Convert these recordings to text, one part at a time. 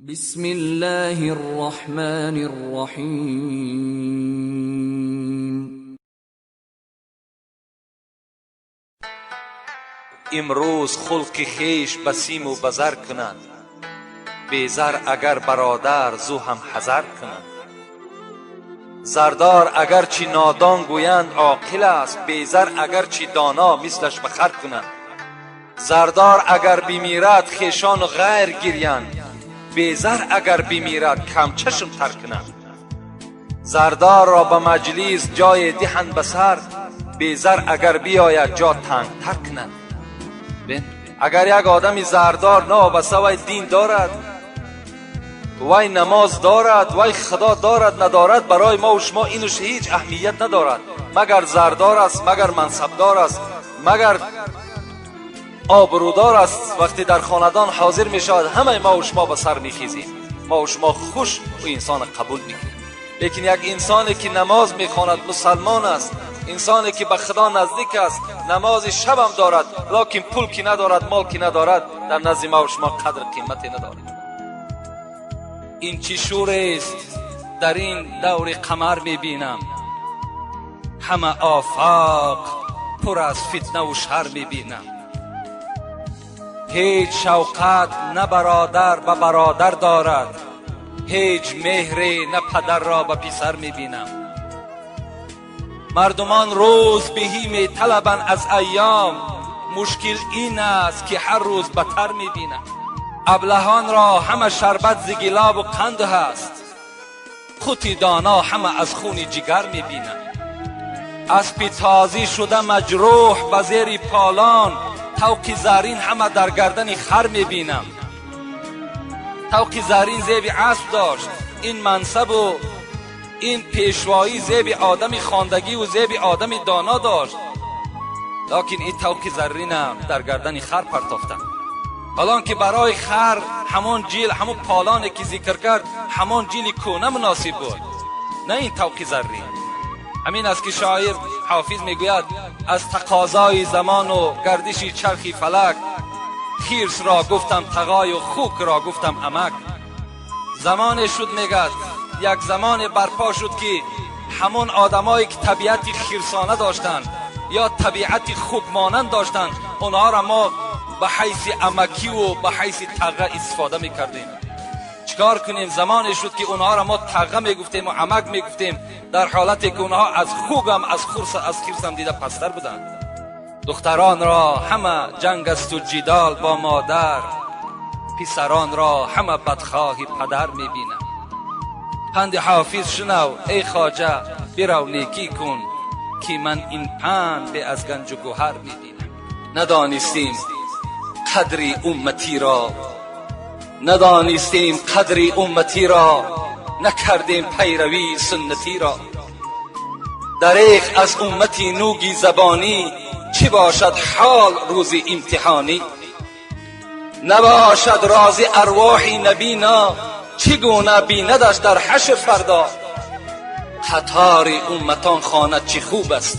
بسم الله الرحمن الرحیم. Имрӯз хулқи хеш ба симу ба зар кунанд, безар агар бародар зу ҳам ҳазар кунанд. Зардор агарчи нодон гӯянд, оқил аст, безар агарчи доно, мислаш ба хар кунанд. Зардор агар бимирад, хешону ғайр гирянд, безар агар бимирад, камчашм тар кунанд. Зардорро ба маҷлис ҷое диҳанд ба сар, безар агар биёяд, ҷо тангтар кунанд. Агар як одами зардор новобаста вай дин дорад, вай намоз дорад, вай худо дорад, надорад, барои мо шумо инуш ҳеҷ аҳамият надорад. Магар зардор аст, магар мансабдор аст, магар обрӯдор аст, вақте дар хонадон ҳозир мешавад, ҳамаи мо шумо ба сар мехезем, мо шумо хуш ӯ инсона қабул мекунем. Лекин як инсоне ки намоз мехонад, мусалмон аст, инсоне ки ба худо наздик аст, намози шабам дорад, лекин пул ки надорад, мол ки надорад, дар назди мо шумо қадр қимате надорад. Ин чӣ шӯрест дар ин даври қамар мебинам, ҳама офоқ пур аз фитнаву шар мебинам. Ҳеҷ шавқат на бародар ба бародар дорад, ҳеҷ меҳре на падарро ба писар мебинам. Мардумон рӯз беҳӣ металабанд аз айём, мушкил ин аст, ки ҳар рӯз батар мебинам. Аблаҳонро ҳама шарбат зи гилобу қанд ҳаст, қути доно ҳама аз хуни ҷигар мебинам. Аспи тозӣ шуда маҷрӯҳ ба зери полон, тавқи зарин ҳама дар гардани хар мебинам. Тавқи зарин зеби асп дошт, ин мансабу ин пешвоӣ зеби одами хондагиву зеби одами доно дошт, лекин ин тавқи зарринам дар гардани хар партофтам. Ҳолон ки барои хар ҳамон ҷил, ҳамон полоне ки зикр кард, ҳамон ҷили кӯна муносиб буд, на ин тавқи заррин. Ҳамин аст, ки шоир Ҳофиз мегӯяд: аз тақозои замону гардиши чархи фалак, хирсро гуфтам тағою хукро гуфтам амак. Замоне шуд, мегӯяд, як замоне барпо шуд, ки ҳамон одамое ки табиати хирсона доштанд ё табиати хукмонанд доштанд, онҳоро мо ба ҳайси амакиву ба ҳайси тағға истифода мекардем. Чикор кунем? Замоне шуд, ки онҳоро мо тағға мегуфтему амак мегуфтем, дар ҳолате ки онҳо аз хугам, аз хурса, аз хирсам дида пасттар буданд. Духтаронро ҳама ҷанг асту ҷидол бо модар, писаронро ҳама бадхоҳи падар мебинам. Панди Ҳофиз шунав, эй хоҷа, бирав некӣ кун, ки ман ин панд бе аз ганҷу гӯҳар мебинам. Надонистем қадри умматиро, надонистем қадри умматиро, накардем пайравии суннатиро. Дареғ аз уммати нуги забонӣ, чӣ бошад ҳол рӯзи имтиҳонӣ? Набошад рози арвоҳи набино, чӣ гуна бинадаш дар ҳашр фардо? Қатори умматон хонад чӣ хуб аст,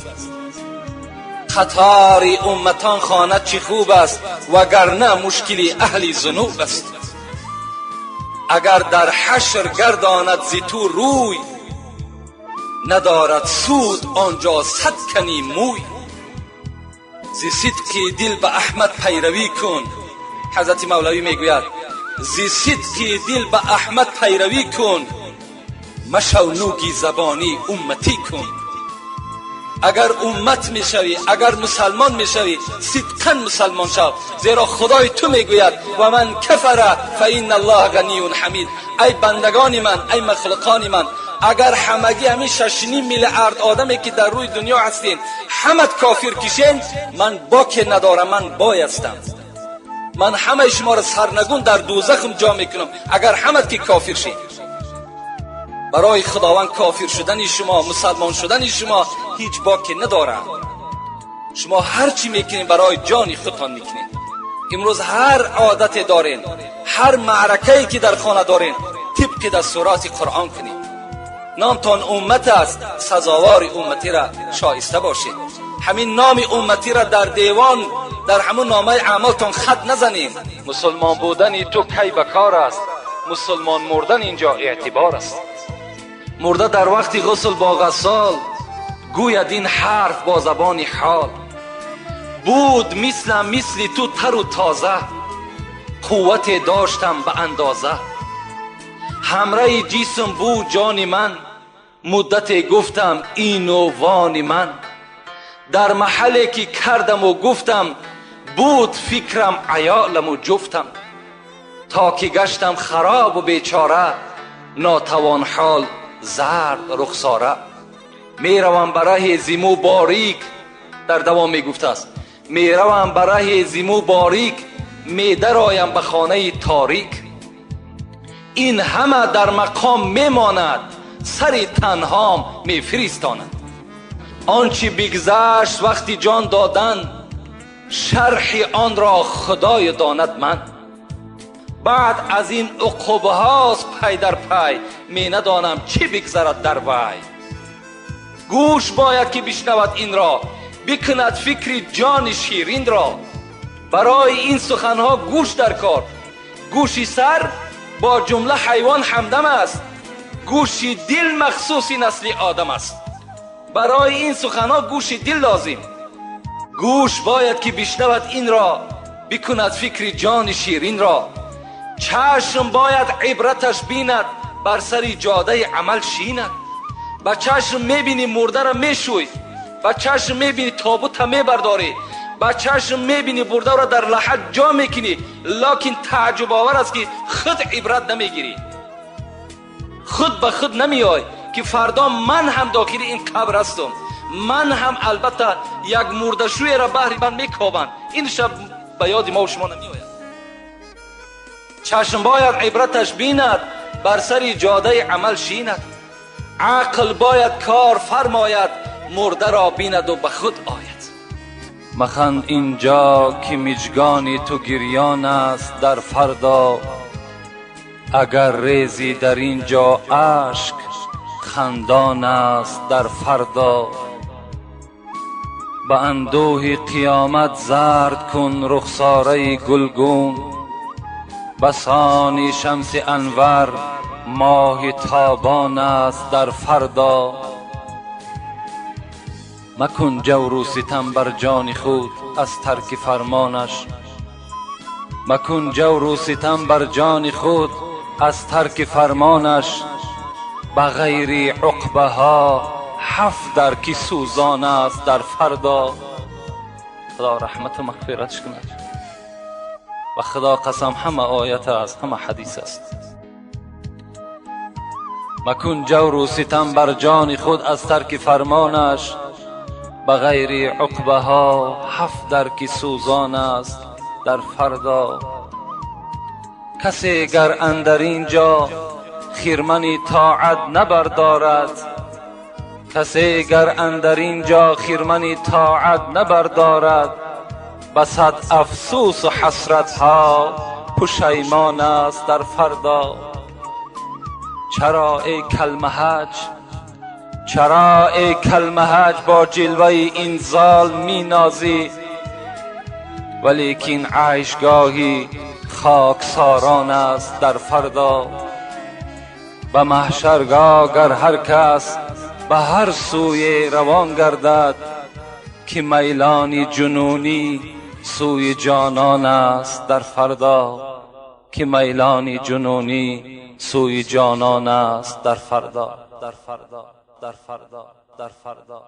қатори умматон хонад чӣ хуб аст, вагарна мушкили аҳли зунуб аст. Агар дар ҳашр гардонад зи ту рӯй, надорад суд он ҷо сад кани мӯй. Зи сидқи дил ба Аҳмад пайравӣ кун. Ҳазрати Мавлавӣ мегӯяд: зи сидқи дил ба Аҳмад пайравӣ кун, машав нуги забонӣ, умматӣ кун. Агар уммат мешавӣ, агар мусалмон мешавӣ, сидқан мусалмон шав, зеро Худои ту мегӯяд: ва ман кафара фа инна Аллоҳа ганиюн ҳамид. Ай бандагони ман, ай махлуқони ман, агар ҳамагӣ ҳамин 6.5 миллиард одаме ки дар рӯи дунё ҳастем, ҳамат кофир кишен, ман боке надорам, ман бой ҳастам, ман ҳамаи шуморо сарнагун дар дӯзахам ҷо мекунам, агар ҳамат ки кофир шед. Барои Худованд кофир шудани шумо, мусалмон шудани шумо ҳеҷ боке надорад. Шумо ҳар чӣ мекунед, барои ҷони худтон мекунед. Имрӯз ҳар одате дорен, ҳар маъракае ки дар хона дорен, тибқи дастуроти Қуръон кунед. Номтон уммат аст, сазовори умматира шоиста бошед. Ҳамин номи умматира дар девон, дар ҳамун номаи аъмолтон хат назанед. Мусулмон будани ту кай ба кор аст? Мусулмон мурдан инҷо эътибор аст. Мурда дар вақти ғусл бо ғассол гӯяд ин ҳарф бо забони ҳол. Буд мислам мисли ту тару тоза, қуввате доштам ба андоза. Ҳамраи ҷисм буд ҷони ман, муддате гуфтам ину вони ман. Дар маҳалле ки кардаму гуфтам, буд фикрам аёламу ҷуфтам. То ки гаштам харобу бечора, нотавон ҳол зард рухсора. Меравам ба раҳи зиму борик, дар давом мегуфтааст, меравам ба раҳи зиму борик, медароям ба хонаи торик. Ин ҳама дар мақом мемонад, сари танҳом мефиристонад. Он чи бигзашт вақти ҷон додан, шарҳи онро худоё донад ман. Баъд аз ин уқубҳост пай дар пай, менадонам чӣ бигзарад дар вай. Гӯш бояд ки бишнавад инро, бикунад фикри ҷони ширинро. Барои ин суханҳо гӯш дар кор. Гӯши сар бо ҷумла ҳайвон ҳамдам аст, гӯши дил махсуси насли одам аст. Барои ин суханҳо гӯши дил лозим. Гӯш бояд ки бишнавад инро, бикунад фикри ҷони ширинро. Чашм бояд ибраташ бинад, бар сари ҷодаи амал шинад. Ба чашм мебинӣ мурдаро мешӯй, ба чашм мебинӣ тобута мебардорӣ, ба чашм мебинӣ бурдаро дар лаҳад ҷо мекунӣ, локин тааҷҷубовар аст ки худ ибрат намегирӣ. Худ ба худ намеой ки фардо ман ҳам дохили ин қабр ҳастам, ман ҳам албатта як мурдашӯеро баҳри ман мекобанд. Ин шаб ба ёди мо шумо намеояд. Чашм бояд ибраташ бинад, бар сари ҷодаи амал шинад. Ақл бояд кор фармояд, мурдаро бинаду ба худ ояд. Маханд инҷо ки миҷгони ту гирён аст дар фардо, агар резӣ дар ин ҷо ашк хандон аст дар фардо. Ба андӯҳи қиёмат зард кун рухсораи гулгун, басони шамси анвар моҳи тобон аст дар фардо. Макун ҷавру ситам бар ҷони худ аз тарки фармонаш, макун ҷавру ситам бар ҷони худ аз тарки фармонаш. Ба ғайри уқбаҳо ҳафт дар ки сӯзон аст дар фардо. Худо раҳмату мағфиратш кунад. Ба Худо қасам ҳама оят аст, ҳама ҳадис аст. Макун ҷавру ситам бар ҷони худ аз тарки фармонаш, ба ғайри уқбаҳо ҳафт дар ки сӯзон аст дар фардо. Касе гар андар ин ҷо хирмани тоат набардорад, касе гар андар ин ҷо хирмани тоат набардорад, ба сад афсӯсу ҳасратҳо пушаймон аст дар фардо. Чаро эй калмаҳаҷ, чаро эй калмаҳаҷ бо ҷилваи инзол минозӣ, валекин айшгоҳи хоксорон аст дар фардо. Ба маҳшаргоҳ гар ҳар кас ба ҳар сӯе равон гардад, ки майлони ҷунунӣ сӯи ҷонон аст дар фардо, ки майлони ҷунунӣ сӯи ҷонон аст дар фардо, дар фардо, дар фардо, дар фардо.